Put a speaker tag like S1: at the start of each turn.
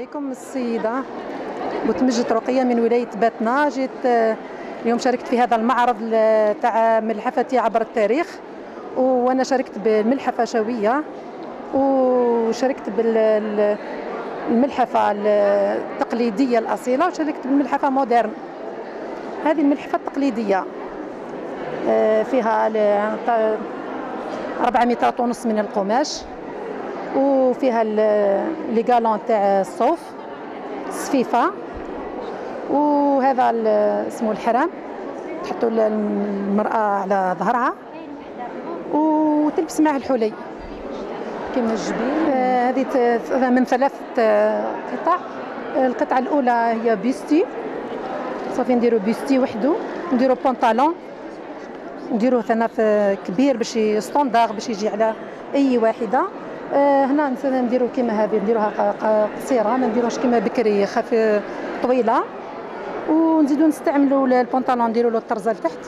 S1: عليكم. السيدة بوتمجد رقية من ولاية باتنا. جيت اليوم شاركت في هذا المعرض تاع ملحفتي عبر التاريخ، وأنا شاركت بالملحفة شوية، وشاركت بالملحفة التقليدية الأصيلة، وشاركت بالملحفة moderne. هذه الملحفة التقليدية فيها 4 مترات ونص من القماش، وفيها les galons تاع الصوف السفيفه، وهذا اسمه الحرام، تحطوا المرأة على ظهرها وتلبس معه الحلي كما الجبيل. هذه من 3 قطع. القطعة الأولى هي bustier، صافي نديرو bustier وحده، نديرو بونطالون، نديروه ثنا كبير باش standard باش يجي على اي واحدة. هنا نديرو كيما هذه، نديروها قصيرة، ما نديروش كيما بكري خفيف طويلة، ونزيدو نستعملوا البونطالون نديرو له الطرزه لتحت.